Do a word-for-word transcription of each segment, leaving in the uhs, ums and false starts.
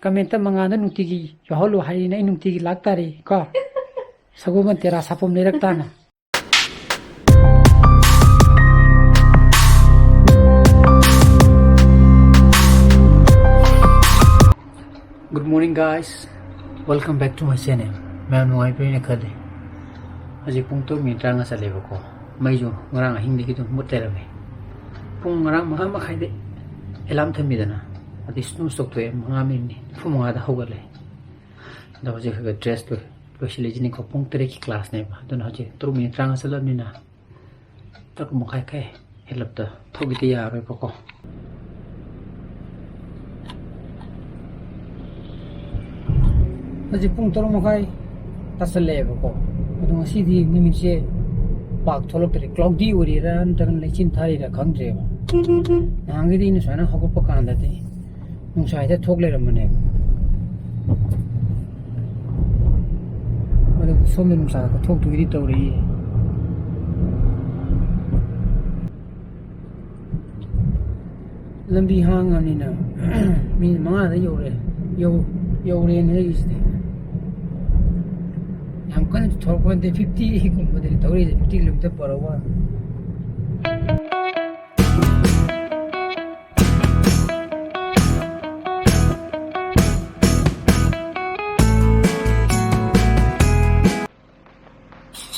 Comment ꯃꯉꯥꯜꯗ ꯅꯨꯡꯇꯤꯒꯤ ꯌꯥꯎꯍꯜꯂꯨ ꯍꯥꯏꯔꯤꯅ ꯑꯩ ꯅꯨꯡꯇꯤꯒꯤ ꯂꯥꯛ ꯇꯥꯔꯤ ꯀꯣ꯫ ꯁꯒꯣꯜꯕꯟ ꯇꯦꯔꯥ ꯁꯥꯄꯣꯝ ꯂꯩꯔꯛ ꯇꯥꯅ꯫ Good morning, guys. Welcome back to my channel. ꯃꯌꯥꯝ ꯅꯨꯡꯉꯥꯏꯕꯤꯔꯤꯅ ꯈꯜꯂꯤ꯫ ꯍꯧꯖꯤꯛ ꯄꯨꯡ ꯇꯔꯨꯛ ꯃꯤꯅꯤꯠ ꯇꯔꯥꯃꯉꯥ ꯆꯠꯂꯦꯕꯀꯣ꯫ ꯃꯩꯁꯨ ꯉꯔꯥꯡ ꯑꯍꯤꯡꯗꯒꯤ ꯑꯗꯨꯝ ꯃꯨꯠ ꯂꯩꯔꯝꯃꯦ꯫ ꯄꯨꯡ ꯉꯔꯥꯡ ꯃꯉꯥ ꯃꯈꯥꯏꯗ ꯑꯦꯂꯥꯝ ꯊꯝꯃꯤꯗꯅ, ꯑꯗꯩ ꯁ꯭ꯅꯨꯁ ꯇꯧꯊꯣꯛꯑꯦ, ꯃꯉꯥ ꯃꯤꯅꯤꯠ ꯅꯤꯐꯨ ꯃꯉꯥꯗ ꯍꯧꯒꯠꯂꯦ꯫ ꯑꯗꯣ ꯍꯧꯖꯤꯛ ꯈꯔ ꯈꯔ ꯗ꯭ꯔꯦꯁ ꯂꯣꯏ-, ꯂꯣꯏꯁꯤꯜꯂꯤꯁꯤꯅꯤꯀꯣ꯫ ꯄꯨꯡ ꯇꯔꯦꯠꯀꯤ ꯀ꯭ꯂꯥꯁꯅꯦꯕ꯫ ꯑꯗꯨꯅ ꯍꯧꯖꯤꯛ ꯇꯔꯨꯛ ꯃꯤꯅꯤꯠ ꯇꯔꯥꯃꯉꯥ ꯆꯠꯂꯕꯅꯤꯅ ꯇꯔꯨꯛ ꯃꯈꯥꯏ ꯈꯔ ꯍꯦꯜꯂꯞꯇ ꯊꯣꯛꯈꯤꯗ ꯌꯥꯔꯣꯏꯕꯀꯣ꯫ ꯍꯧꯖꯤꯛ ꯄꯨꯡ ꯇꯔꯨꯛ ꯃꯈꯥꯏ ꯇꯥꯁꯜꯂꯛꯑꯦꯕꯀꯣ꯫ ꯑꯗꯣ ꯉꯁꯤꯗꯤ ꯅꯨꯃꯤꯠꯁꯦ ꯄꯥꯛ ꯊꯣꯛꯂꯛꯇ꯭ꯔꯦ꯫ ꯀ꯭ꯂꯥꯎꯗꯤ ꯑꯣꯏꯔꯤꯔꯥ ꯅꯠꯇ꯭ꯔꯒꯅ ꯂꯩꯆꯤꯟ ꯊꯥꯔꯤꯔꯥ ꯈꯪꯗ꯭ꯔꯦꯕ꯫ ꯅꯍꯥꯟꯒꯩꯗꯤ ꯑꯩꯅ ꯁꯨꯃꯥꯏꯅ ꯍꯧꯒꯠꯄ ꯀꯥꯟꯗꯗꯤ ꯅꯨꯡꯁꯥ ꯍꯦꯛꯇ ꯊꯣꯛ ꯂꯩꯔꯝꯕꯅꯦꯕ꯫ ꯑꯗꯨ ꯁꯣꯝꯗ ꯅꯨꯡꯁꯥ ꯈꯔ ꯊꯣꯛꯇꯣꯏꯒꯤꯗꯤ ꯇꯧꯔꯤꯌꯦ꯫ ꯂꯝꯕꯤ ꯍꯥꯡꯉꯕꯅꯤꯅ ꯃꯤꯅꯤꯠ ꯃꯉꯥꯗ ꯌꯧꯔꯦ꯫ ꯌꯧ-, ꯌꯧꯔꯦꯅꯦ ꯑꯩꯒꯤꯁꯤꯗꯤ꯫ ꯌꯥꯝ ꯀꯟꯅ ꯊꯧꯔꯛꯄ ꯅꯠꯇꯦ, fifty ꯒꯨꯝꯕꯗꯅꯤ ꯊꯧꯔꯛꯏꯁꯦ, fifty kilometer per hour꯫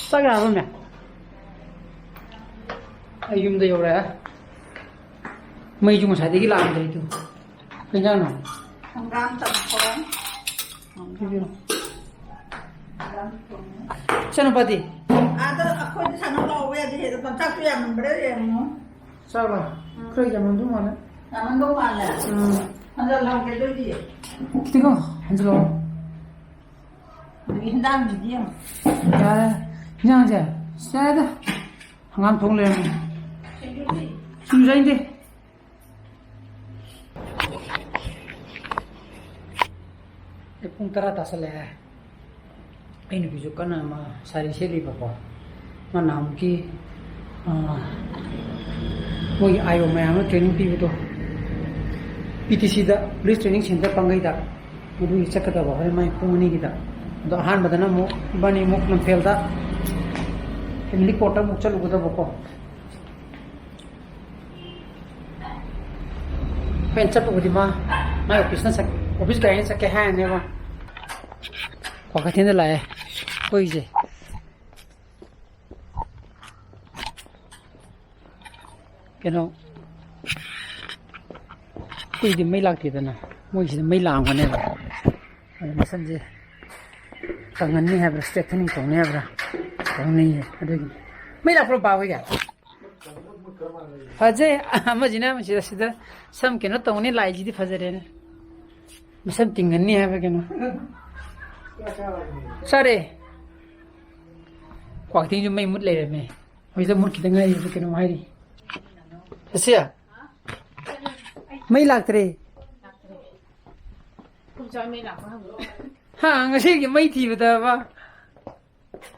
ꯆꯥꯛ ꯆꯥꯔꯕꯅꯦ? ꯑꯩ ꯌꯨꯝꯗ ꯌꯧꯔꯦ꯫ ꯃꯩꯁꯨ ꯉꯁꯥꯏꯗꯒꯤ ꯂꯥꯛꯑꯝꯗ꯭ꯔꯦ ꯑꯗꯨ꯫ ꯀꯩ ꯏꯟꯖꯥꯡꯅꯣ? ꯍꯪꯒꯥꯝ ꯆꯝꯊꯣꯡ꯫ ꯄꯤꯕꯤꯔꯣ꯫ ꯍꯪꯒꯥꯝ ꯊꯣꯡꯉꯦ꯫ ꯏꯆꯥꯅꯨꯄꯥꯗꯤ? ꯑꯥꯗ ꯑꯩꯈꯣꯏꯗ ꯁꯥꯟꯅꯧ ꯂꯥꯛꯑꯣ ꯌꯥꯗꯦ꯫ ꯍꯦꯛꯇ ꯄꯪꯆꯥꯛꯇ ꯌꯥꯝꯃꯟꯕ꯭ꯔꯥ ꯌꯦꯡꯉꯣ꯫ ꯆꯥꯕ? ꯎꯝ꯫ ꯈꯔ ꯌꯥꯝꯃꯝꯗꯧ ꯃꯥꯜꯂꯦ꯫ ꯌꯥꯝꯃꯝꯗꯧ ꯃꯥꯜꯂꯦ? ꯎꯝ꯫ ꯍꯟꯖꯜꯍꯧꯒꯦ ꯑꯗꯨꯗꯤ꯫ ꯈꯤꯇꯪ ꯍꯟꯖꯜꯂꯛꯑꯣ꯫ ꯑꯗꯨꯒꯤ ꯍꯤꯟꯖꯥꯡꯁꯤꯗꯤ ꯌꯦꯡꯉꯣ꯫ ꯌꯥꯔꯦ꯫ ꯍꯤꯟꯖꯥꯡꯁꯦ? ꯌꯥꯔꯦꯗ꯫ ꯍꯪꯒꯥꯝ ꯊꯣꯡ ꯂꯩꯔꯝꯃꯦ꯫ ꯁꯤꯡꯖꯨꯗꯤ? ꯁꯤꯡꯖꯨ ꯆꯥꯅꯤꯡꯗꯦ꯫ ꯑꯦ, ꯄꯨꯡ ꯇꯔꯥ ꯇꯥꯁꯜꯂꯛꯑꯦ꯫ ꯑꯩ ꯅꯨꯄꯤꯁꯨ ꯀꯟꯅ ꯃꯥ ꯁꯥꯔꯤ ꯁꯦꯠꯂꯤꯕꯀꯣ꯫ ꯃꯥ ꯅꯍꯥꯟꯃꯨꯛꯀꯤ, ꯑꯥ, ꯃꯣꯏꯒꯤ ꯑꯥꯏꯔꯣ ꯃꯌꯥꯝ ꯑꯃ training ꯄꯤꯕꯗꯣ, ꯄꯤ ꯇꯤ ꯁꯤꯗ ꯄꯨꯂꯤꯁ ꯇ꯭ꯔꯦꯅꯤꯡ ꯁꯦꯟꯇꯔ ꯄꯥꯡꯒꯩꯗ, ꯃꯗꯨꯒꯤ ꯆꯠꯀꯗꯕ ꯍꯣꯔꯦꯟ ꯃꯥꯏ ꯄꯨꯡ ꯑꯅꯤꯒꯤꯗ꯫ ꯑꯗꯣ ꯑꯍꯥꯟꯕꯗꯅ ꯑꯃꯨꯛ ꯏꯕꯥꯅꯤ ꯑꯃꯨꯛ ꯂꯝꯐꯦꯜꯗ ꯐꯦꯃꯤꯂꯤ ꯀꯣꯔꯠꯇ ꯑꯃꯨꯛ ꯆꯠꯂꯨꯒꯗꯕꯀꯣ꯫ ꯍꯣꯔꯦꯟ ꯆꯠꯄꯕꯨꯗꯤ ꯃꯥ, ꯃꯥꯏ ꯑꯣꯐꯤꯁꯅ ꯆꯠ-, ꯑꯣꯐꯤꯁ ꯒꯥꯔꯤꯅ ꯆꯠꯀꯦ ꯍꯥꯏꯔꯅꯦꯕ꯫ ꯀ꯭ꯋꯥꯀꯩꯊꯦꯜꯗ ꯂꯥꯛꯑꯦ ꯑꯩꯈꯣꯏꯁꯦ꯫ ꯀꯩꯅꯣ, ꯑꯩꯈꯣꯏꯗꯤ ꯃꯩ ꯂꯥꯛꯇꯦꯗꯅ, ꯃꯣꯏꯁꯤꯗ ꯃꯩ ꯂꯥꯛꯑꯝꯒꯅꯦꯕ꯫ ꯑꯗꯨ ꯃꯁꯝꯁꯦ ꯀꯪꯍꯟꯅꯤ ꯍꯥꯏꯕ꯭ꯔꯥ, ꯏꯁꯇ꯭ꯔꯦꯠꯊꯅꯤꯡ ꯇꯧꯅꯤ ꯍꯥꯏꯕ꯭ꯔꯥ, ꯇꯧꯅꯤꯌꯦ꯫ ꯑꯗꯨꯒꯤ ꯃꯩ ꯂꯥꯛꯄ꯭ꯔꯣ ꯕꯥ ꯍꯣꯏꯒꯤ? ꯐꯖꯩ꯫ ꯑꯃꯁꯤꯅ ꯁꯤꯗ, ꯁꯤꯗ ꯁꯝ ꯀꯩꯅꯣ ꯇꯧꯅꯤ ꯂꯥꯛꯏꯁꯤꯗꯤ ꯐꯖꯔꯦꯅꯦ꯫ ꯃꯁꯝ ꯇꯤꯡꯍꯟꯅꯤ ꯍꯥꯏꯕ꯭ꯔꯥ ꯀꯩꯅꯣ꯫ ꯆꯥꯔꯦ꯫ ꯀ꯭ꯋꯥꯀꯩꯊꯦꯜꯁꯨ ꯃꯩ ꯃꯨꯠ ꯂꯩꯔꯝꯃꯦ꯫ ꯍꯧꯖꯤꯛꯇ ꯃꯨꯠꯈꯤꯗ ꯉꯥꯏꯔꯤꯕ ꯀꯩꯅꯣꯝ ꯍꯥꯏꯔꯤ꯫ ꯁꯦ, ꯃꯩ ꯂꯥꯛꯇ꯭ꯔꯦ꯫ ꯍꯥ, ꯉꯁꯤꯒꯤ ꯃꯩ ꯊꯤꯕꯗꯕ꯫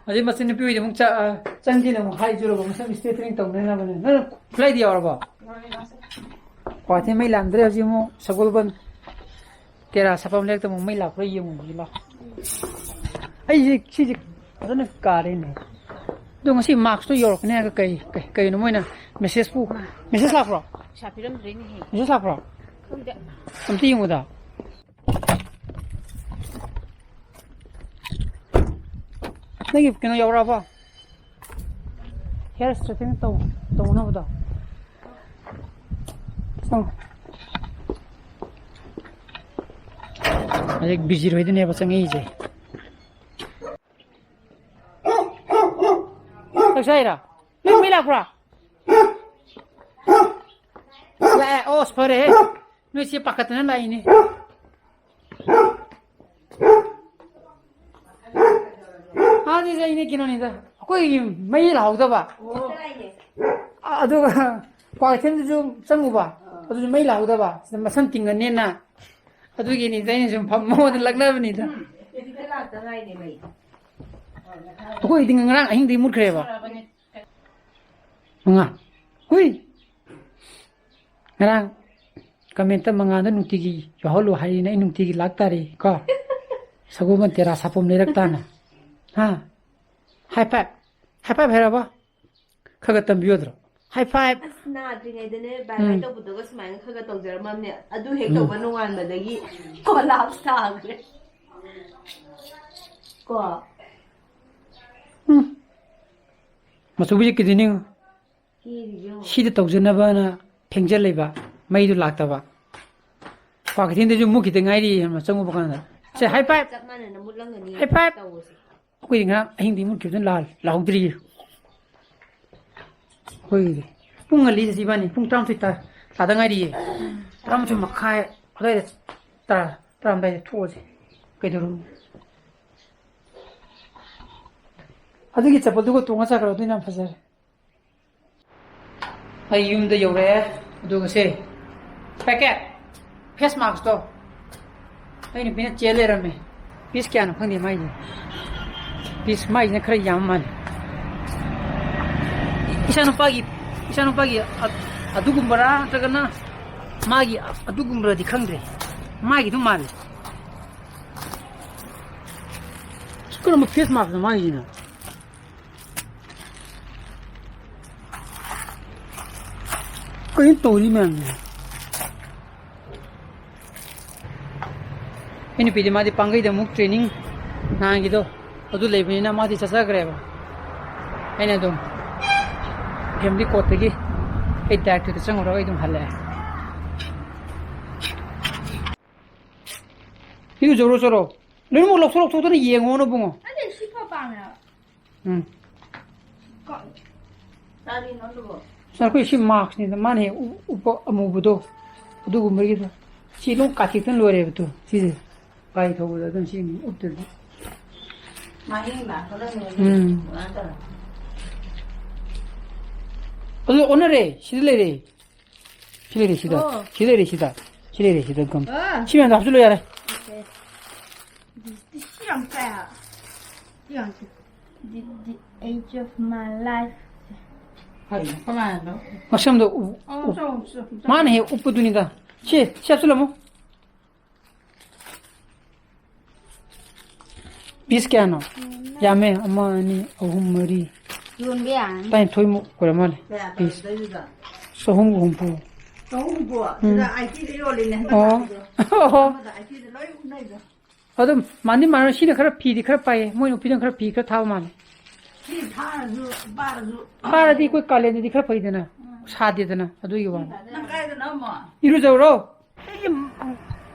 ꯑꯗꯩ ꯃꯆꯟꯅꯨꯄꯤ ꯍꯣꯏꯗꯤ ꯑꯃꯨꯛ ꯆ-, ꯑ, ꯆꯪꯁꯤꯅ ꯑꯃꯨꯛ ꯍꯥꯏꯖꯨꯔꯕ, ꯃꯁꯛ ꯏꯁꯇ꯭ꯔꯦꯠꯅꯤꯡ ꯇꯧꯅꯅꯕꯅꯦ꯫ ꯅꯪ ꯈꯨꯠꯂꯥꯏꯗꯤ ꯌꯥꯎꯔꯕꯣ? ꯀ꯭ꯋꯥꯊꯦꯜ ꯃꯩ ꯂꯥꯝꯗ꯭ꯔꯦ ꯍꯧꯖꯤꯛ ꯑꯃꯨꯛ ꯁꯒꯣꯜꯕꯟ ꯇꯦꯔꯥ ꯁꯥꯐꯝ ꯂꯩꯔꯛꯇ ꯑꯃꯨꯛ ꯃꯩ ꯂꯥꯛꯄ꯭ꯔꯥ ꯌꯦꯡꯉꯨꯁꯤ ꯂꯥꯎ꯫ ꯑꯩꯁꯦ ꯁꯤꯁꯦ ꯐꯖꯅ ꯀꯥꯔꯦꯅꯦ꯫ ꯑꯗꯣ ꯉꯁꯤ ꯃꯥꯛꯁꯇꯣ ꯌꯧꯔꯛꯀꯅꯤ ꯍꯥꯏꯔꯒ ꯀꯩ, ꯀꯩ, ꯀꯩꯅꯣ ꯃꯣꯏꯅ ꯃꯦꯁꯦꯖꯄꯨ, ꯃꯦꯁꯦꯖ ꯂꯥꯛꯄ꯭ꯔꯣ? ꯄꯩꯁꯥ ꯄꯤꯔꯝꯗ꯭ꯔꯦꯅꯦꯍꯦ꯫ ꯃꯦꯁꯦꯖ ꯂꯥꯛꯄ꯭ꯔꯣ? ꯈꯪꯗꯦ꯫ ꯑꯝꯇ ꯌꯦꯡꯉꯨꯗ꯫ ꯅꯪꯒꯤ ꯀꯩꯅꯣ ꯌꯧꯔꯛꯑꯕꯣ? ꯍꯤꯌꯔ ꯏꯁꯇ꯭ꯔꯦꯠꯅꯤꯡ ꯇꯧ-, ꯇꯧꯅꯕꯗꯣ꯫ ꯆꯪꯉꯣ꯫ ꯍꯧꯖꯤꯛ ꯕꯤꯖꯤꯔ ꯍꯣꯏꯗꯅꯦꯕ ꯆꯪꯉꯛꯏꯁꯦ꯫ ꯆꯥꯛ ꯆꯥꯏꯔꯣ? ꯅꯪ ꯃꯩ ꯂꯥꯛꯄ꯭ꯔꯣ? ꯂꯥꯛꯑꯦ꯫ ꯑꯣꯁ, ꯐꯔꯦꯍꯦ꯫ ꯅꯣꯏ ꯆꯦ ꯄꯥꯈꯠꯇꯅ ꯂꯥꯛꯏꯅꯦ꯫ ꯑꯥꯗꯤ ꯑꯩꯅ ꯀꯩꯅꯣꯅꯤꯗ, ꯑꯩꯈꯣꯏꯒꯤ ꯃꯩ ꯂꯥꯛꯍꯧꯗꯕ꯫ ꯑ-, ꯑꯗꯨꯒ ꯀ꯭ꯋꯥꯀꯩꯊꯦꯜꯗꯁꯨ ꯆꯪꯉꯨꯕ, ꯑꯗꯨꯁꯨ ꯃꯩ ꯂꯥꯛꯍꯧꯗꯕ꯫ ꯁꯤꯗ ꯃꯁꯝ ꯇꯤꯡꯉꯅꯦꯅ꯫ ꯑꯗꯨꯒꯤꯅꯤꯗ ꯑꯩꯅ ꯁꯨꯝ ꯐꯝ-, ꯃꯉꯣꯟꯗ ꯂꯛꯅꯕꯅꯤꯗ꯫ ꯍꯧꯖꯤꯛꯇ ꯂꯥꯛꯇ ꯉꯥꯏꯅꯦ ꯃꯩ꯫ ꯑꯩꯈꯣꯏꯗꯤ ꯉꯔꯥꯡ ꯑꯍꯤꯡꯗꯒꯤ ꯃꯨꯠꯈ꯭ꯔꯦꯕ꯫ ꯃꯉꯥ꯫ ꯍꯨꯏ! ꯉꯔꯥꯡ ꯀꯃꯦꯟꯇ ꯃꯉꯥꯜꯗ ꯅꯨꯡꯇꯤꯒꯤ ꯌꯥꯎꯍꯜꯂꯨ ꯍꯥꯏꯔꯤꯅ ꯑꯩ ꯅꯨꯡꯇꯤꯒꯤ ꯂꯥꯛ ꯇꯥꯔꯦ ꯀꯣ꯫ ꯁꯒꯣꯜꯕꯟ ꯇꯦꯔꯥ ꯁꯥꯄꯣꯝ ꯂꯩꯔꯛ ꯇꯥꯅ꯫ ꯍꯥ? ꯍꯥꯏ ꯐꯥꯏꯚ꯫ ꯍꯥꯏ ꯐꯥꯏꯚ ꯍꯥꯏꯔꯕ? ꯈꯔ ꯈꯔ ꯇꯝꯕꯤꯌꯣꯗ꯭ꯔꯣ? ꯍꯥꯏ ꯐꯥꯏꯚ꯫ ꯑꯁ, ꯅꯥꯗ꯭ꯔꯤꯉꯩꯗꯅꯦ ꯚꯥꯏ ꯎꯝ꯫ ꯚꯥꯏ ꯇꯧꯕꯗꯒ ꯁꯨꯃꯥꯏꯅ ꯈꯔ ꯈꯔ ꯇꯧꯖꯔꯝꯃꯕꯅꯦ꯫ ꯑꯗꯨ ꯍꯦꯛ ꯎꯝ꯫ ꯇꯧꯕ ꯅꯣꯡꯉꯥꯟꯕꯗꯒꯤ ꯀꯣꯂꯥꯞꯁ ꯇꯥꯈ꯭ꯔꯦ꯫ ꯀꯣ? ꯎꯝ꯫ ꯃꯆꯨꯕꯨ ꯌꯦꯛꯈꯤꯗꯣꯏꯅꯤ꯫ ꯀꯦꯔꯤꯁꯦ ꯌꯦꯡꯉꯣ꯫ ꯁꯤꯗ ꯇꯧꯖꯅꯕꯅ ꯐꯦꯡꯖꯜ ꯂꯩꯕ, ꯃꯩꯗꯨ ꯂꯥꯛꯇꯕ꯫ ꯀ꯭ꯋꯥꯀꯩꯊꯦꯜꯗꯁꯨ ꯃꯨꯠꯈꯤꯗ ꯉꯥꯏꯔꯤ, ꯆꯪꯉꯨꯕ ꯀꯥꯟꯗ꯫ ꯁꯦ, ꯍꯥꯏ ꯐꯥꯏꯚ꯫ ꯆꯞ ꯃꯥꯟꯅꯅ ꯃꯨꯠꯂꯝꯒꯅꯤ ꯍꯥꯏ ꯐꯥꯏꯚ꯫ ꯇꯧꯕꯁꯦ꯫ ꯑꯩꯈꯣꯏꯗꯤ ꯉꯔꯥꯡ ꯑꯍꯤꯡꯗꯤ ꯃꯨꯠꯈꯤꯕꯗꯨꯅ ꯂꯥꯜ-, ꯂꯥꯎꯍꯧꯗ꯭ꯔꯤꯌꯦ꯫ ꯑꯩꯈꯣꯏꯒꯤꯗꯤ ꯄꯨꯡ ꯉꯜꯂꯤ ꯆꯠꯁꯤ ꯏꯕꯥꯅꯤ, ꯄꯨꯡ ꯇꯔꯥꯃꯥꯊꯣꯏ ꯇꯥ-, ꯇꯥꯗ ꯉꯥꯏꯔꯤꯌꯦ꯫ ꯇꯔꯥꯃꯥꯊꯣꯏ ꯃꯈꯥꯏ ꯑꯗꯨꯋꯥꯏꯗ, ꯇꯔꯥ, ꯇꯔꯥꯝꯗꯥꯏꯗ ꯊꯣꯛꯑꯁꯤ꯫ ꯀꯩꯗꯧꯔꯨꯅꯤ? ꯑꯗꯨꯒꯤ ꯆꯄꯜꯗꯨꯒ ꯇꯣꯡꯉ ꯆꯠꯈ꯭ꯔꯣ, ꯑꯗꯨꯅ ꯌꯥꯝ ꯐꯖꯔꯦ꯫ ꯑꯩ ꯌꯨꯝꯗ ꯌꯧꯔꯛꯑꯦ꯫ ꯑꯗꯨꯒ ꯁꯦ, ꯄꯦꯀꯦꯠ, ꯐꯦꯁ ꯃꯥꯛꯁꯇꯣ ꯑꯩ ꯅꯨꯄꯤꯅ ꯆꯦꯜ ꯂꯩꯔꯝꯃꯦ꯫ ꯄꯤꯁ ꯀꯌꯥꯅꯣ ꯈꯪꯗꯦ ꯃꯥꯏꯁꯦ꯫ ꯄꯤꯁ ꯃꯥꯏꯁꯤꯅ ꯈꯔ ꯌꯥꯝ ꯃꯥꯜꯂꯦ꯫ ꯏꯆꯥꯅꯨꯄꯥꯒꯤ, ꯏꯆꯥꯅꯨꯄꯥꯒꯤ ꯑ-, ꯑꯗꯨꯒꯨꯝꯕꯔꯥ ꯅꯠꯇ꯭ꯔꯒꯅ ꯃꯥꯒꯤ ꯑꯗꯨꯒꯨꯝꯕꯔꯗꯤ ꯈꯪꯗ꯭ꯔꯦ꯫ ꯃꯥꯒꯤꯗꯨ ꯃꯥꯜꯂꯦ꯫ ꯀꯔꯝꯕ ꯐꯦꯁ ꯃꯥꯛꯁꯅꯣ ꯃꯥꯒꯤꯁꯤꯅ? ꯀꯩꯅꯣ ꯇꯧꯔꯤ ꯃꯌꯥꯝꯁꯦ? ꯑꯩ ꯅꯨꯄꯤꯗꯤ ꯃꯥꯗꯤ ꯄꯥꯡꯒꯩꯗ ꯑꯃꯨꯛ ꯇ꯭ꯔꯦꯅꯤꯡ ꯅꯍꯥꯟꯒꯤꯗꯣ ꯑꯗꯨ ꯂꯩꯕꯅꯤꯅ ꯃꯥꯗꯤ ꯆꯠꯆꯈ꯭ꯔꯦꯕ꯫ ꯑꯩꯅ ꯑꯗꯨꯝ ꯐꯦꯃꯤꯂꯤ ꯀꯣꯔꯠꯇꯒꯤ ꯑꯩ ꯗꯥꯏꯔꯦꯛꯇꯔꯗ ꯆꯪꯉꯨꯔꯒ ꯑꯩ ꯑꯗꯨꯝ ꯍꯜꯂꯛꯑꯦ꯫ ꯏꯔꯨꯖꯧꯔꯣ, ꯆꯠꯂꯣ꯫ ꯂꯣꯏꯅꯃꯛ ꯂꯧꯊꯣꯛ, ꯂꯧꯊꯣꯛꯇꯅ ꯌꯦꯡꯉꯣꯅ ꯏꯕꯨꯡꯉꯣ꯫ ꯅꯠꯇꯦ, ꯁꯤ ꯈꯔ ꯄꯥꯝꯃꯦ ꯍꯥꯏꯕ꯫ ꯎꯝ꯫ ꯀ-, ꯀꯔꯤꯅꯣ ꯑꯗꯨꯕꯣ? ꯁꯥꯔ, ꯑꯩꯈꯣꯏ ꯁꯤ ꯃꯥꯛꯁꯅꯤꯗ, ꯃꯥꯅ ꯍꯦꯛ ꯎ-, ꯎꯞꯄ ꯑꯃꯨꯕꯗꯣ, ꯑꯗꯨꯒꯨꯝꯕꯒꯤꯗꯣ꯫ ꯁꯤ ꯂꯣꯏ ꯀꯥꯊꯦꯛꯇꯅ ꯂꯣꯏꯔꯦꯕ ꯇꯨ, ꯁꯤꯁꯦ꯫ ꯒꯥꯔꯤ ꯊꯧꯕꯗ ꯑꯗꯨꯝ ꯁꯤ ꯑꯃꯨꯛ ꯎꯞꯇ꯭ꯔꯗꯤ꯫ ꯃꯍꯤꯡ ꯂꯥꯛꯄꯗ ꯂꯣꯏꯔꯦ꯫ ꯎꯝ꯫ ꯀꯃꯥꯏꯅ ꯇꯧꯔꯦ? ꯑꯗꯨ ꯑꯣꯟꯅꯔꯦ, ꯁꯤꯗ ꯂꯩꯔꯦ꯫ ꯁꯤ ꯂꯩꯔꯦ, ꯁꯤꯗ꯫ ꯑꯣ꯫ ꯁꯤ ꯂꯩꯔꯦ, ꯁꯤꯗ꯫ ꯁꯤ ꯂꯩꯔꯦ, ꯁꯤꯗ ꯒꯝ꯫ ꯑꯥ꯫ ꯁꯤ ꯃꯌꯥꯝꯗꯣ ꯍꯥꯞꯆꯤꯜꯂꯣ ꯌꯥꯔꯦ꯫ ꯑꯣꯀꯦ꯫ ꯁꯤ ꯌꯥꯝ ꯆꯥꯏ ꯍꯥꯏꯕ꯫ ꯁꯤ ꯌꯥꯝ ꯆꯥꯏ꯫ The, the age of my life. ꯀꯩꯅꯣ, ꯀꯃꯥꯏꯅꯅꯣ? ꯃꯁꯝꯗꯣ ꯎ-, ꯑꯣ, ꯎ-, ꯆꯥꯎ, ꯆꯥꯎ, ꯆꯥꯎ꯫ ꯃꯥꯅ ꯍꯦꯛ ꯎꯞꯄꯗꯨꯅꯤꯗ꯫ ꯁꯤ, ꯁꯤ ꯍꯥꯞꯆꯤꯜꯂꯝꯃꯣ꯫ ꯄꯤꯁ ꯀꯌꯥꯅꯣ? ꯌꯥꯝꯃꯦ꯫ ꯑꯃ, ꯑꯅꯤ, ꯑꯍꯨꯝ, ꯃꯔꯤ, ꯌꯣꯟꯕ ꯌꯥꯔꯅꯤ꯫ ꯇꯔꯥꯅꯤꯊꯣꯏꯃꯨꯛ ꯑꯣꯏꯔ ꯃꯥꯜꯂꯦ꯫ ꯀꯌꯥ ꯄꯤꯁ ꯇꯧꯔꯗꯣꯏꯗꯨꯗ? ꯆꯍꯨꯝꯒ ꯍꯨꯝꯐꯨ꯫ ꯆꯍꯨꯝ ꯍꯨꯝꯐꯨ? ꯎꯝ꯫ ꯁꯤꯗ ꯑꯥꯏꯇꯤꯗ ꯌꯣꯜꯂꯤꯅꯦ ꯍꯟꯗꯛ ꯑꯣ꯫ ꯂꯥꯛꯄꯗꯣ꯫ ꯑꯣ꯫ ꯑꯃꯗ ꯑꯥꯏꯇꯤꯗ ꯂꯣꯏ ꯎꯅꯩꯗꯣ꯫ ꯑꯗꯨꯝ ꯃꯥꯟꯗꯤ ꯃꯥꯟꯅꯔ ꯁꯤꯅ ꯈꯔ ꯐꯤꯗꯤ ꯈꯔ ꯄꯥꯏꯌꯦ꯫ ꯃꯣꯏ ꯅꯨꯄꯤꯗꯨꯅ ꯈꯔ ꯐꯤ ꯈꯔ ꯊꯥꯕ ꯃꯥꯜꯂꯦ꯫ ꯁꯤ ꯊꯥꯔꯁꯨ ꯄꯥꯔꯁꯨ꯫ ꯄꯥꯔꯗꯤ ꯑꯩꯈꯣꯏ ꯀꯥꯂꯦꯟꯗꯗꯤ ꯈꯔ ꯐꯩꯗꯅ꯫ ꯎꯝ꯫ ꯁꯥꯗꯦꯗꯅ꯫ ꯑꯗꯨꯒꯤ ꯋꯥꯅꯤ꯫ ꯅꯪ ꯀꯥꯏꯗꯅꯣ ꯑꯃꯨꯛ? ꯏꯔꯨꯖꯧꯔꯣ꯫ ꯑꯩꯒꯤ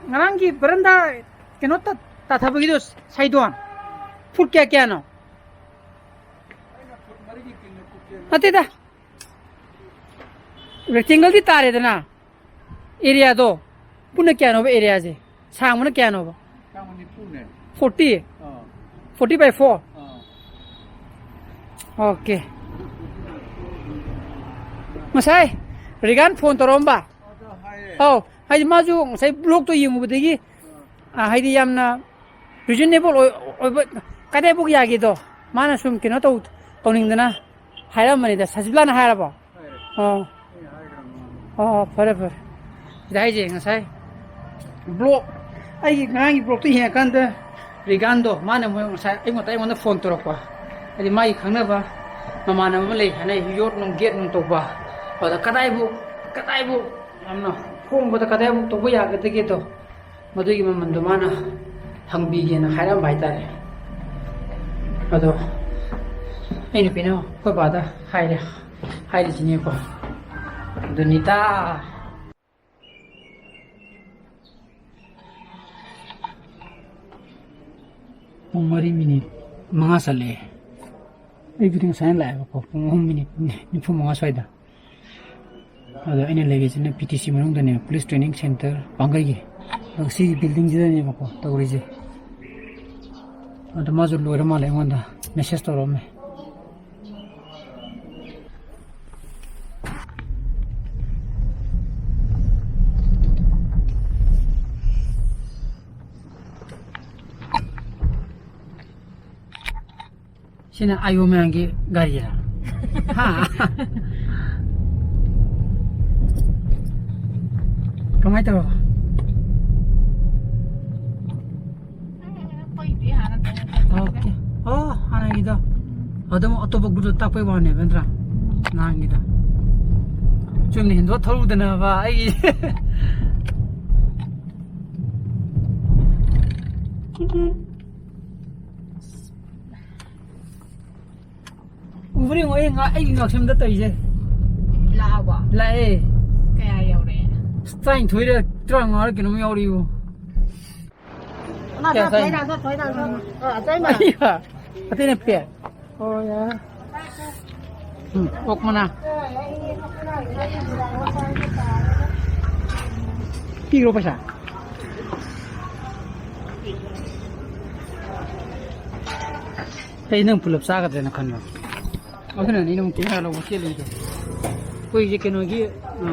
ꯉꯔꯥꯡꯒꯤ ꯕꯔꯟꯗꯥ ꯀꯩꯅꯣ ꯇ-, ꯇꯥꯊꯕꯒꯤꯗꯣ ꯁꯥꯏꯗꯣꯟ꯫ ꯐꯨꯠ ꯀꯌꯥ ꯀꯌꯥꯅꯣ? ꯅꯠꯇꯦꯗ꯫ ꯔꯦꯛꯇꯦꯡꯒꯜꯗꯤ ꯇꯥꯔꯦꯗꯅ꯫ ꯑꯦꯔꯤꯌꯥꯗꯣ ꯄꯨꯟꯅ ꯀꯌꯥꯅꯣꯕ ꯑꯦꯔꯤꯌꯥꯁꯦ? ꯁꯥꯡꯕꯅ ꯀꯌꯥꯅꯣꯕ? ꯁꯥꯡꯕ ꯅꯤꯐꯨꯅꯦ꯫ ꯐꯣꯔꯇꯤ? ꯑꯥ꯫ Forty by four? ꯑꯥ꯫ ꯑꯣꯀꯦ꯫ ꯉꯁꯥꯏ ꯔꯤꯒꯥꯟ ꯐꯣꯟ ꯇꯧꯔꯛꯑꯝꯕ꯫ ꯑꯗꯣ ꯍꯥꯏꯌꯦ꯫ ꯑꯧ, ꯍꯥꯏꯗꯤ ꯃꯥꯁꯨ ꯉꯁꯥꯏ ꯕ꯭ꯂꯣꯛꯇꯣ ꯌꯦꯡꯉꯨꯕꯗꯒꯤ, ꯑꯥ, ꯍꯥꯏꯗꯤ ꯌꯥꯝꯅ ꯔꯤꯖꯅꯦꯕꯜ ꯑꯣꯏ-, ꯑꯣꯏꯕ ꯀꯗꯥꯏꯐꯥꯎ ꯌꯥꯒꯦꯗꯣ ꯃꯥꯅ ꯁꯨꯝ ꯀꯩꯅꯣ ꯇꯧ-, ꯇꯧꯅꯤꯡꯗꯅ ꯍꯥꯏꯔꯝꯕꯅꯤꯗ꯫ ꯁꯖꯤꯕꯂꯥꯅ ꯍꯥꯏꯔꯕꯣ? ꯍꯥꯏꯔꯦ꯫ ꯑꯥ꯫ ꯑꯩ ꯍꯥꯏꯈ꯭ꯔꯕꯅꯤ꯫ ꯑꯣ, ꯑꯣ, ꯐꯔꯦ, ꯐꯔꯦ꯫ ꯁꯤꯗ ꯍꯥꯏꯁꯦ ꯉꯁꯥꯏ ꯕ꯭ꯂꯣꯛ, ꯑꯩꯒꯤ ꯉꯔꯥꯡꯒꯤ ꯕ꯭ꯂꯣꯛꯇꯣ ꯌꯦꯡꯉꯀꯥꯟꯗ ꯔꯤꯒꯥꯟꯗꯣ, ꯃꯥꯅ ꯃꯣꯏ ꯉꯁꯥꯏ ꯑꯌꯨꯛ ꯉꯟꯇꯥ ꯑꯩꯉꯣꯟꯗ ꯐꯣꯟ ꯇꯧꯔꯛꯄ꯫ ꯍꯥꯏꯗꯤ ꯃꯥꯒꯤ ꯈꯪꯅꯕ ꯃꯃꯥꯟꯅꯕ ꯑꯃ ꯂꯩ ꯍꯥꯏꯅ ꯌꯣꯠ ꯅꯨꯡ ꯒꯦꯠ ꯅꯨꯡ ꯇꯧꯕ꯫ ꯑꯗ ꯀꯗꯥꯏꯕꯨ, ꯀꯗꯥꯏꯕꯨ ꯌꯥꯝꯅ ꯍꯣꯡꯕꯗ ꯀꯗꯥꯏꯕꯨ ꯇꯧꯕ ꯌꯥꯒꯗꯒꯦꯗꯣ, ꯃꯗꯨꯒꯤ ꯃꯃꯟꯗꯣ ꯃꯥꯅ ꯍꯪꯕꯤꯒꯦꯅ ꯍꯥꯏꯔꯝꯕ ꯍꯥꯏꯇꯥꯔꯦ꯫ ꯑꯗꯣ ꯑꯩ ꯅꯨꯄꯤꯅ ꯑꯩꯈꯣꯏ ꯕꯥꯗ ꯍꯥꯏꯔꯦ, ꯍꯥꯏꯔꯤꯁꯤꯅꯦꯀꯣ꯫ ꯑꯗꯨꯅꯤꯇꯥ꯫ ꯄꯨꯡ ꯃꯔꯤ ꯃꯤꯅꯤꯠ ꯃꯉꯥ ꯆꯠꯂꯛꯑꯦ꯫ ꯑꯩꯕꯨꯗꯤ ꯉꯁꯥꯏꯅ ꯂꯥꯛꯑꯦꯕꯀꯣ, ꯄꯨꯡ ꯑꯍꯨꯝ ꯃꯤꯅꯤꯠ ꯅꯤꯐꯨ ꯃꯉꯥ ꯁ꯭ꯋꯥꯏꯗ꯫ ꯑꯗꯣ ꯑꯩꯅ ꯂꯩꯔꯤꯁꯤꯅ ꯄꯤ ꯇꯤ ꯁꯤ ꯃꯅꯨꯡꯗꯅꯦ, ꯄꯨꯂꯤꯁ ꯇ꯭ꯔꯦꯅꯤꯡ ꯁꯦꯟꯇꯔ ꯄꯥꯡꯒꯩꯒꯤ꯫ ꯑꯗꯣ ꯁꯤꯒꯤ ꯕꯤꯜꯗꯤꯡꯁꯤꯗꯅꯦꯕꯀꯣ ꯇꯧꯔꯤꯁꯦ꯫ ꯑꯗꯣ ꯃꯥꯁꯨ ꯂꯣꯏꯔ ꯃꯥꯜꯂꯦ, ꯑꯩꯉꯣꯟꯗ ꯃꯦꯁꯦꯖ ꯇꯧꯔꯛꯑꯝꯃꯦ꯫ ꯁꯤꯅ ꯑꯥꯏꯌꯣ ꯃꯌꯥꯝꯒꯤ ꯒꯥꯔꯤꯔꯥ? ꯍꯥ? ꯀꯃꯥꯏꯅ ꯇꯧꯔꯕ? ꯑꯣꯀꯦ꯫ ꯑꯣ, ꯍꯥꯟꯅꯒꯤꯗꯣ꯫ ꯑꯗꯨꯝ ꯑꯇꯣꯞꯄ ꯒ꯭ꯔꯨꯞꯇ ꯇꯥꯛꯄꯩ ꯋꯥꯅꯦꯕ ꯅꯠꯇ꯭ꯔꯥ? ꯅꯍꯥꯟꯒꯤꯗꯣ꯫ ꯆꯨꯝꯅ ꯍꯦꯟꯗꯣꯛ ꯊꯧꯔꯨꯗꯅꯕ ꯑꯩꯒꯤ꯫ ꯎꯕ꯭ꯔ ꯌꯦꯡꯉꯣ, ꯑꯩ ꯉꯥ-, ꯑꯩꯒꯤ ꯉꯥꯛꯁꯝꯗ ꯇꯧꯔꯤꯁꯦ꯫ ꯂꯥꯛꯑꯕꯣ? ꯂꯥꯛꯑꯦ꯫ ꯀꯌꯥ ꯌꯧꯔꯦ? ꯇꯔꯥꯅꯤꯊꯣꯏꯔ ꯇꯔꯥꯃꯉꯥꯔ ꯀꯩꯅꯣꯝ ꯌꯥꯎꯔꯤꯕꯣ꯫ ꯀꯌꯥ ꯁꯥꯏ? ꯑꯇꯩꯅ ꯄꯦ꯫ ꯑꯣ, ꯌꯥꯔꯦ꯫ ꯎꯝ, ꯑꯣꯛ ꯃꯅꯥ꯫ ꯄꯤꯔꯣ ꯄꯩꯁꯥ꯫ ꯑꯩ ꯅꯪ ꯄꯨꯂꯞ ꯆꯥꯒꯗ꯭ꯔꯦꯅ ꯈꯟꯕ꯫ ꯑꯗꯨꯅꯅꯦ ꯑꯩꯅ ꯑꯃꯨꯛ ꯀꯦꯃꯦꯔꯥ ꯂꯧꯕ ꯆꯦꯜꯂꯤꯗꯣ꯫ ꯑꯩꯈꯣꯏꯁꯦ ꯀꯩꯅꯣꯒꯤ, ꯑ,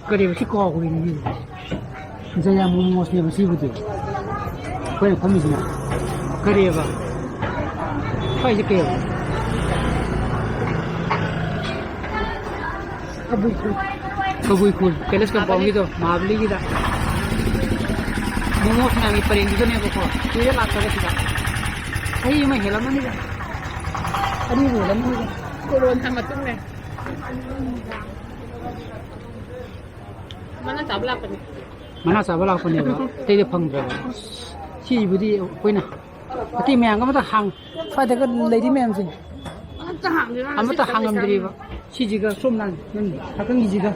ꯀꯔꯤꯕ ꯁꯤ ꯀꯥꯎꯈ꯭ꯔꯦꯅꯦ꯫ ꯖꯌꯥ ꯃꯣꯃꯣꯁꯅꯦꯕ ꯁꯤꯕꯨꯗꯤ꯫ ꯑꯩꯈꯣꯏꯅ ꯐꯝꯃꯤꯁꯤꯅ꯫ ꯀꯔꯤꯑꯕ? ꯁ꯭ꯋꯥꯏꯁꯦ ꯀꯩꯑꯕ? ꯀꯕꯨꯏ ꯈꯨꯜ꯫ ꯀꯕꯨꯏ ꯈꯨꯜ ꯄꯦꯂꯦꯁ ꯀꯝꯄꯥꯎꯟꯒꯤꯗꯣ, ꯃꯍꯥꯕꯂꯤꯒꯤꯗ꯫ ꯃꯣꯃꯣꯁ ꯃꯌꯥꯝꯒꯤ ꯄꯔꯦꯡꯗꯨꯗꯅꯦꯕꯀꯣ꯫ ꯀꯨꯏꯔꯦ ꯂꯥꯛꯇꯕ ꯁꯤꯗ꯫ ꯆꯍꯤ ꯑꯃ ꯍꯦꯜꯂꯝꯃꯅꯤꯗ꯫ ꯑꯅꯤꯕꯨ ꯍꯦꯜꯂꯝꯃꯅꯤꯗ꯫ ꯀꯣꯔꯣꯅꯥ ꯃꯇꯨꯡꯅꯦ꯫ ꯃꯅꯥ ꯆꯥꯕ ꯂꯥꯛꯄꯅꯦ꯫ ꯃꯅꯥ ꯆꯥꯕ ꯂꯥꯛꯄꯅꯦꯕ꯫ ꯑꯇꯩꯗ ꯐꯪꯗ꯭ꯔꯕ꯫ ꯁꯤꯕꯨꯗꯤ ꯑꯩꯈꯣꯏꯅ ꯑꯇꯩ ꯃꯌꯥꯝꯒ ꯑꯃꯇ ꯍꯥꯡ-, ꯁ꯭ꯋꯥꯏꯗꯒ ꯂꯩꯔꯤ ꯃꯌꯥꯝꯁꯦ꯫ ꯑꯃꯠꯇ ꯍꯥꯡꯗ꯭ꯔꯤꯕ꯫ ꯁꯤꯁꯤꯒ ꯁꯣꯝ ꯅꯥꯀꯟ ꯅꯪ ꯅꯥꯀꯟꯒꯤꯁꯤꯒ꯫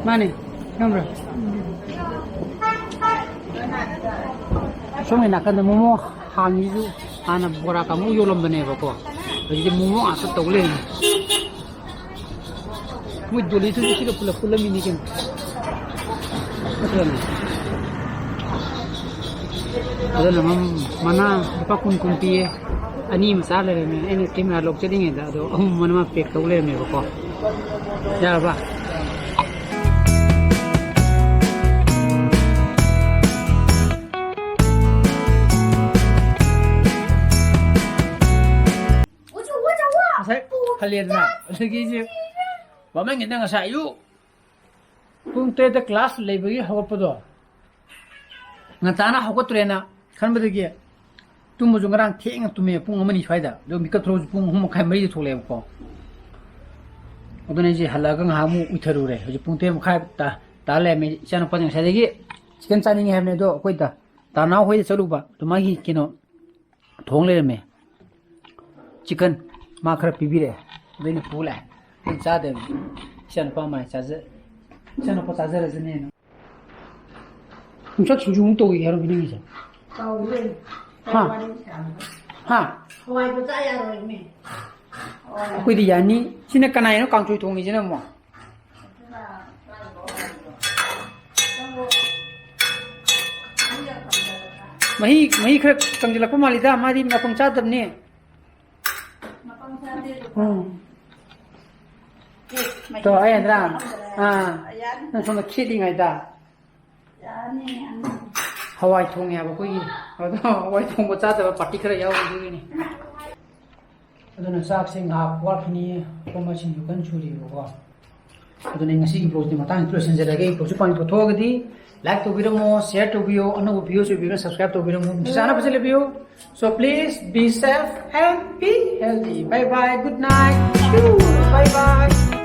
ꯃꯥꯅꯦ꯫ ꯈꯪꯕ꯭ꯔꯥ? ꯁꯣꯝꯒꯤ ꯅꯥꯀꯟꯗ ꯃꯣꯃꯣ ꯍꯥꯡꯉꯤꯁꯨ ꯍꯥꯟꯅ ꯕꯣꯔꯥ ꯀꯥꯡꯕꯨ ꯌꯣꯜꯂꯝꯕꯅꯦꯕꯀꯣ꯫ ꯍꯧꯖꯤꯛꯇꯤ ꯃꯣꯃꯣ ꯉꯥꯛꯇ ꯇꯧ ꯂꯩꯔꯝꯃꯦ꯫ ꯃꯣꯏ ꯗꯣꯂꯤꯁꯤꯁꯨ ꯁꯤꯒ ꯄꯨꯂꯞ ꯄꯨꯜꯂꯝꯃꯤꯅꯤ ꯀꯩꯅꯣ꯫ ꯑꯗꯨꯅ, ꯑꯗꯨꯅ ꯃꯝ-, ꯃꯅꯥ ꯂꯨꯄꯥ ꯀꯨꯟ ꯀꯨꯟ ꯄꯤꯌꯦ꯫ ꯑꯅꯤ ꯑꯃ ꯆꯥ ꯂꯩꯔꯝꯃꯦ꯫ ꯑꯩꯅ ꯀꯦꯃꯦꯔꯥ ꯂꯣꯛ ꯆꯠꯂꯤꯉꯩꯗ ꯑꯗꯣ ꯑꯍꯨꯝ ꯑꯃꯅ ꯃꯥ ꯄꯦꯛ ꯇꯧ ꯂꯩꯔꯝꯃꯦꯕꯀꯣ꯫ ꯌꯥꯔꯕ? ꯉꯁꯥꯏ ꯈꯜꯂꯦꯗꯅ, ꯑꯗꯒꯤꯁꯦ ꯋꯥꯃꯟꯒꯤꯗ ꯉꯁꯥꯏ ꯑꯌꯨꯛ ꯄꯨꯡ ꯇꯔꯦꯠꯇ ꯀ꯭ꯂꯥꯁ ꯂꯩꯕꯒꯤ ꯍꯧꯒꯠꯄꯗꯣ, ꯉꯟꯇꯥꯅ ꯍꯧꯒꯠꯇ꯭ꯔꯦꯅ ꯈꯟꯕꯗꯒꯤ ꯇꯨꯝꯕꯁꯨ ꯉꯔꯥꯡ ꯊꯦꯡꯅ ꯇꯨꯝꯃꯦ, ꯄꯨꯡ ꯑꯃ ꯑꯅꯤ ꯁ꯭ꯋꯥꯏꯗ꯫ ꯑꯗꯨ ꯃꯤꯀꯞ ꯊꯣꯛꯂꯛꯄꯁꯨ ꯄꯨꯡ ꯑꯍꯨꯝ ꯃꯈꯥꯏ, ꯃꯔꯤꯗ ꯊꯣꯛꯂꯛꯑꯦꯕꯀꯣ꯫ ꯑꯗꯨꯅ ꯑꯩꯁꯦ ꯍꯜꯂꯛꯑꯒ ꯉꯥꯏꯍꯥꯛ ꯑꯃꯨꯛ ꯎꯏꯊꯔꯨꯔꯦ꯫ ꯍꯧꯖꯤꯛ ꯄꯨꯡ ꯇꯔꯦꯠ ꯃꯈꯥꯏ ꯇꯥ-, ꯇꯥ ꯂꯩꯔꯝꯃꯦ꯫ ꯏꯆꯥꯅꯨꯄꯥꯁꯤꯡ ꯉꯁꯥꯏꯗꯒꯤ ꯆꯤꯛꯀꯟ ꯆꯥꯅꯤꯡꯉꯦ ꯍꯥꯏꯕꯅꯦ, ꯑꯗꯣ ꯑꯩꯈꯣꯏꯗ ꯇꯥꯅꯥꯎ ꯍꯣꯏꯗ ꯆꯠꯂꯨꯕ꯫ ꯑꯗꯨ ꯃꯥꯒꯤ ꯀꯩꯅꯣ ꯊꯣꯡ ꯂꯩꯔꯝꯃꯦ꯫ ꯆꯤꯛꯀꯟ ꯃꯥ ꯈꯔ ꯄꯤꯕꯤꯔꯛꯑꯦ꯫ ꯑꯗꯨ ꯑꯩꯅ ꯄꯨ ꯂꯥꯛꯑꯦ꯫ ꯑꯩꯅ ꯆꯥꯗꯕꯅꯤ꯫ ꯏꯆꯥꯅꯨꯄꯥ ꯃꯥꯏ ꯆꯥꯖ-, ꯏꯆꯥꯅꯨꯄꯥ ꯆꯥꯖꯔꯖꯅꯦꯅ꯫ ꯌꯣꯡꯆꯥꯛ ꯁꯤꯡꯖꯨ ꯑꯃꯨꯛ ꯇꯧꯏ ꯍꯥꯏꯔꯣ ꯅꯪꯒꯤꯁꯦ? ꯇꯧꯗꯣꯏꯅꯤ꯫ ꯍꯥ? ꯋꯥꯔꯤ ꯁꯥꯟꯅꯕ꯫ ꯍꯥ? ꯍꯋꯥꯏꯗꯣ ꯆꯥ ꯌꯥꯔꯣꯏꯃꯤ꯫ ꯑꯩꯈꯣꯏꯗꯤ ꯌꯥꯅꯤ꯫ ꯁꯤꯅ ꯀꯅꯥꯏꯅꯣ ꯀꯥꯡꯁꯣꯏ ꯊꯣꯡꯉꯤꯁꯤꯅ ꯑꯃꯨꯛ? ꯃꯍꯤ, ꯃꯍꯤ ꯈꯔ ꯀꯪꯁꯤꯜꯂꯛꯄ ꯃꯥꯜꯂꯤꯗ, ꯃꯥꯗꯤ ꯃꯄꯪ ꯆꯥꯗꯕꯅꯤ꯫ ꯎꯝ꯫ ꯇꯣ, ꯑꯩ ꯍꯟꯗ꯭ꯔꯥ? ꯑꯥ, ꯅꯪ ꯁꯣꯝꯗ ꯈꯦꯠꯂꯤꯉꯩꯗ꯫ ꯍꯋꯥꯏ ꯊꯣꯡꯉꯦ ꯍꯥꯏꯕ ꯑꯩꯈꯣꯏꯒꯤ꯫ ꯑꯗꯣ ꯍꯋꯥꯏ ꯊꯣꯡꯕ ꯆꯥꯗꯕ ꯄꯥꯔꯇꯤ ꯈꯔ ꯌꯥꯎꯔꯤ ꯑꯗꯨꯒꯤꯅꯤ꯫ ꯑꯗꯨꯅ ꯆꯥꯛꯁꯦ ꯉꯥꯏꯍꯥꯛ ꯋꯥꯠꯈꯤꯅꯤ, ꯄꯨꯡ ꯑꯃ ꯁꯤꯡꯖꯨ ꯀꯟꯅ ꯁꯨꯔꯤꯕꯀꯣ꯫ ꯑꯗꯨꯅ ꯉꯁꯤꯒꯤ vlogꯁꯦ ꯃꯇꯥꯡꯁꯤꯗ ꯂꯣꯏꯁꯤꯟꯖꯔꯒꯦ꯫ Vlogꯁꯦ ꯄꯥꯝꯕꯤ ꯄꯣꯊꯣꯛꯑꯒꯗꯤ like ꯇꯧꯕꯤꯔꯝꯃꯣ, share ꯇꯧꯕꯤꯌꯣ, ꯑꯅꯧꯕ viewerꯁ ꯑꯣꯏꯕꯤꯔꯒꯅ subscribe ꯇꯧꯕꯤꯔꯝꯃꯣ꯫ ꯅꯨꯡꯁꯤ ꯆꯥꯟꯅ ꯐꯖꯅ ꯂꯩꯕꯤꯌꯨ꯫ So please be safe and be healthy. Bye bye, good night. Bye bye.